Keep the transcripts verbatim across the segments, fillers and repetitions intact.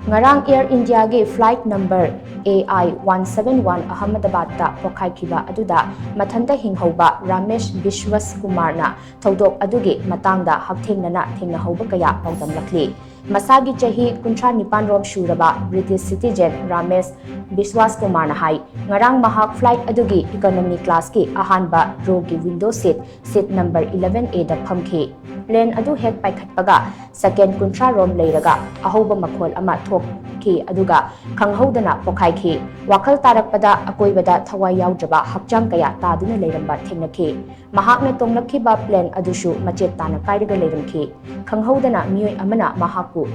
ꯉꯔꯥꯡ Air Indiaꯒꯤ flight number A I one seven one ꯑꯍꯃꯗꯕꯥꯗꯇ ꯄꯣꯈꯥꯏꯈꯤꯕ ꯑꯗꯨꯗ ꯃꯊꯟꯇ ꯍꯤꯡꯍꯧꯕ ꯔꯥꯃꯦꯁ ꯕꯤꯁꯋꯁ ꯀꯨꯃꯥꯔꯅ ꯊꯧꯗꯣꯛ ꯑꯗꯨꯒꯤ ꯃꯇꯥꯡꯗ ꯍꯛꯊꯦꯡꯅꯅ ꯊꯦꯡꯅꯍꯧꯕ ꯀꯌꯥ ꯄꯥꯎꯗꯝꯂꯛꯂꯤ꯫ ꯃꯁꯥꯒꯤ ꯆꯍꯤ ꯀꯨꯟꯊ꯭ꯔꯥ ꯅꯤꯄꯥꯟ ꯔꯣꯝ ꯁꯨꯔꯕ British citizen ꯔꯥꯃꯦꯁ ꯕꯤꯁꯋꯥꯁ ꯀꯨꯃꯥꯔꯅ ꯍꯥꯏ, ꯉꯔꯥꯡ ꯃꯍꯥꯛ flight ꯑꯗꯨꯒꯤ economy classꯀꯤ ꯑꯍꯥꯟꯕ rowꯒꯤ window seat, seat number eleven Aꯗ ꯐꯝꯈꯤ꯫ Plane ꯑꯗꯨ ꯍꯦꯛ ꯄꯥꯏꯈꯠꯄꯒ second ꯀꯨꯟꯊ꯭ꯔꯥ ꯔꯣꯝ ꯂꯩꯔꯒ ꯑꯍꯧꯕ ꯃꯈꯣꯜ ꯑꯃ ꯊꯣꯛꯈꯤ, ꯑꯗꯨꯒ ꯈꯪꯍꯧꯗꯅ ꯄꯣꯈꯥꯏꯈꯤ꯫ ꯋꯥꯈꯜ ꯇꯥꯔꯛꯄꯗ ꯑꯀꯣꯏꯕꯗ ꯊꯋꯥꯏ ꯌꯥꯎꯗ꯭ꯔꯕ ꯍꯛꯆꯥꯡ ꯀꯌꯥ ꯇꯥꯗꯨꯅ ꯂꯩꯔꯝꯕ ꯊꯦꯡꯅꯈꯤ꯫ ꯃꯍꯥꯛꯅ ꯇꯣꯡꯂꯛꯈꯤꯕ plane ꯑꯗꯨꯁꯨ ꯃꯆꯦꯠ ꯇꯥꯅ ꯀꯥꯏꯔꯒ ꯂꯩꯔꯝꯈꯤ꯫ ꯈꯪꯍꯧꯗꯅ ꯃꯤꯑꯣꯏ ꯑꯃꯅ ꯃꯍꯥꯛꯄꯨ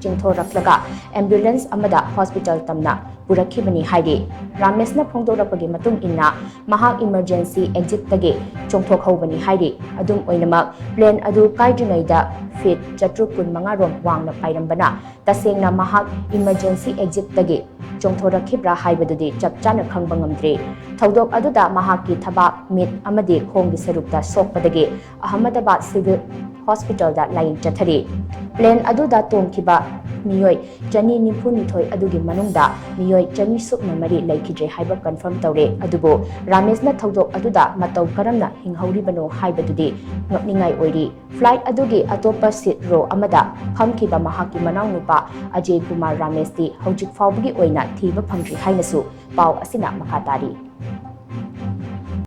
ꯆꯤꯡꯊꯣꯔꯛꯂꯒ ambulance ꯑꯃꯗ hospital ꯇꯝꯅ ꯄꯨꯔꯛꯈꯤꯕꯅꯤ ꯍꯥꯏꯔꯤ꯫ ꯔꯥꯃꯦꯁꯅ ꯐꯣꯡꯗꯣꯔꯛꯄꯒꯤ ꯃꯇꯨꯡ ꯏꯟꯅ, ꯃꯍꯥꯛ emergency exitꯇꯒꯤ ꯆꯣꯡꯊꯣꯛꯍꯧꯕꯅꯤ ꯍꯥꯏꯔꯤ꯫ ꯑꯗꯨꯝ ꯑꯣꯏꯅꯃꯛ, plane ꯑꯗꯨ ꯀꯥꯏꯗ꯭ꯔꯤꯉꯩꯗ feet ꯆꯥꯇ꯭ꯔꯨꯛ ꯀꯨꯟꯃꯉꯥ ꯔꯣꯝ ꯋꯥꯡꯅ ꯄꯥꯏꯔꯝꯕꯅ, ꯇꯁꯦꯡꯅ ꯃꯍꯥꯛ emergency exitꯇꯒꯤ ꯆꯣꯡꯊꯣꯔꯛꯈꯤꯕ꯭ꯔꯥ ꯍꯥꯏꯕꯗꯨꯗꯤ ꯆꯞ ꯆꯥꯅ ꯈꯪꯕ ꯉꯝꯗ꯭ꯔꯤ꯫ ꯊꯧꯗꯣꯛ ꯑꯗꯨꯗ ꯃꯍꯥꯛꯀꯤ ꯊꯕꯥꯛ, ꯃꯤꯠ ꯑꯃꯗꯤ ꯈꯣꯡꯒꯤ ꯁꯔꯨꯛꯇ ꯁꯣꯛꯄꯗꯒꯤ ꯑꯍꯃꯗꯕꯥꯗ Civil Hospitalꯗ ꯂꯥꯌꯦꯡ ꯆꯠꯊꯔꯤ꯫ Plane ꯑꯗꯨꯗ ꯇꯣꯡꯈꯤꯕ ꯃꯤꯑꯣꯏ ꯆꯅꯤ ꯅꯤꯐꯨ ꯅꯤꯊꯣꯏ ꯑꯗꯨꯒꯤ ꯃꯅꯨꯡꯗ ꯃꯤꯑꯣꯏ ꯆꯅꯤ ꯁꯨꯞꯅ ꯃꯔꯤ ꯂꯩꯈꯤꯗ꯭ꯔꯦ ꯍꯥꯏꯕ confirm ꯇꯧꯔꯦ꯫ ꯑꯗꯨꯕꯨ ꯔꯥꯃꯦꯁꯅ ꯊꯧꯗꯣꯛ ꯑꯗꯨꯗ ꯃꯇꯧ ꯀꯔꯝꯅ ꯍꯤꯡꯍꯧꯔꯤꯕꯅꯣ ꯍꯥꯏꯕꯗꯨꯗꯤ ꯉꯛꯅꯤꯡꯉꯥꯏ ꯑꯣꯏꯔꯤ꯫ Flight ꯑꯗꯨꯒꯤ ꯑꯇꯣꯞꯄ seat row ꯑꯃꯗ ꯐꯝꯈꯤꯕ ꯃꯍꯥꯛꯀꯤ ꯃꯅꯥꯎꯅꯨꯄꯥ ꯑꯖꯦ ꯀꯨꯃꯥꯔ ꯔꯥꯃꯦꯁꯇꯤ ꯍꯧꯖꯤꯛ ꯐꯥꯎꯕꯒꯤ ꯑꯣꯏꯅ ꯊꯤꯕ ꯐꯪꯗ꯭ꯔꯤ ꯍꯥꯏꯅꯁꯨ ꯄꯥꯎ ꯑꯁꯤꯅ ꯃꯈꯥ ꯇꯥꯔꯤ꯫